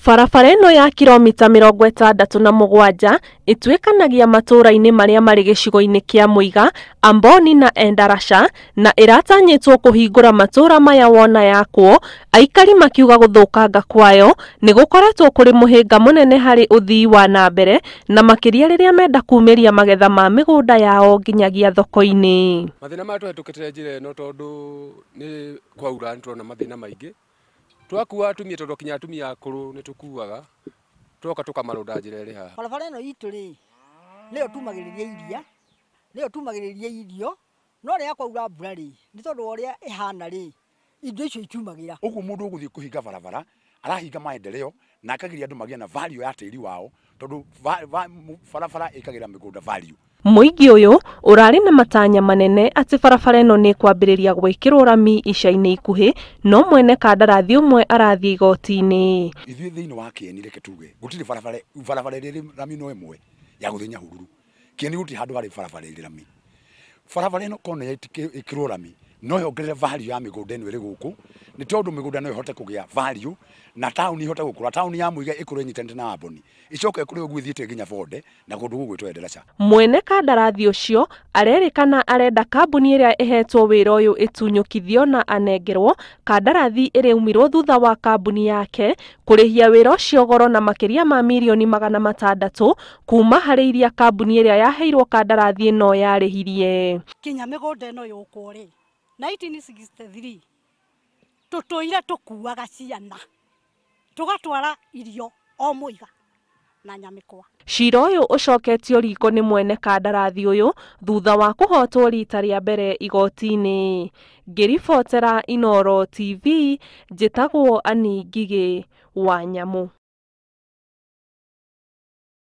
Barabara ĩno ya kiromita 67 ĩtuĩkanagia matũũra-inĩ marĩa marĩ gĩcigo-inĩ kĩa Mũiga, Amboni na Endarasha na ĩratanyĩtwo kũhingũra matũũra maya wona yakwo, aikari makiuga gũthũkanga kwayo nĩ gũkoretwo kũrĩ mũhĩnga mũnene harĩ ũthii wa na mbere na makĩria rĩrĩa menda kumĩria magetha ma mĩgũnda yao nginyagia thoko-inĩ. Mathĩna marĩa tũhetũkĩte njĩra ĩno tondũ nĩ kwaura nĩ tũrona mathĩna maingĩ. Twakua atumia tondũ kinya atumia akũrũ nĩ tũkuaga twoka tũkamarũnda njĩra ĩrĩ haha. Barabara ĩno itũ rĩ, nĩyo tumagĩrĩria iria, nĩyo tumagĩrĩria irio, no rĩrĩa kwaura mbura rĩ, nĩ tondũ wa ũrĩa ĩhana rĩ, indo icio itiumagĩra. Ũguo mũndũ ũgũthiĩ kũhinga barabara arahinga maendeleo na akagiria andũ magĩe na value ya tĩri wao tondũ barabara ĩkagĩra mĩgũnda value. Mũingĩ ũyũ ũrarĩ na matanya manene atĩ barabara ĩno nĩ kwambĩrĩria gwĩkĩrwo rami ica-inĩ ikuhĩ, no mwene kandarathi ũmwe arathiĩ igoti-inĩ. Ithuĩ thĩinĩ wa Kĩeni reke tuge gũtirĩ barabara, barabara ĩrĩ rami no ĩmwe ya gũthiĩ Nyahururu. Kĩeni gũtirĩ handũ harĩ barabara ĩrĩ rami. Barabara ĩno korwo nĩ ĩkĩrwo rami no yongerere value ya mĩgũnda ĩno ĩrĩ gũkũ, nĩ tondũ mĩgũnda no ĩhote kũgĩa value na taũni ĩhote gũkũra. Taũni ya Mũiga ĩkũre ĩnyitanĩte na Amboni, ĩcoke ĩkũre ũguo ĩthiĩte nginya Bonde na kũndũ gũgwĩtwo Endarasha. Mwene kandarathi ũcio arerĩkana arenda kambuni ĩrĩa ĩhetwo wĩra ũyũ ĩtunyũkithio na anengerwo kandarathi ĩrĩa thutha wa kambuni yake kũrĩhia wĩra ũcio goro na makĩria ma mirioni 600 kuma harĩ iria kambuni ĩrĩa yaheirwo kandarathi ĩno yarĩhirie. Kinya mĩgũnda ĩno yũkwo rĩ 1963 tũtũire tũkuaga ciana tũgatwara irio o Mũiga na Nyamĩkwa. Cira ũyũ ũcoketio riko nĩ mwene kandarathi ũyũ thutha wa kũhotwo rita rĩa mbere igoti-inĩ. Ngĩribotera Inooro TV, njĩtagwo Annie Ngigĩ wa Nyamũ.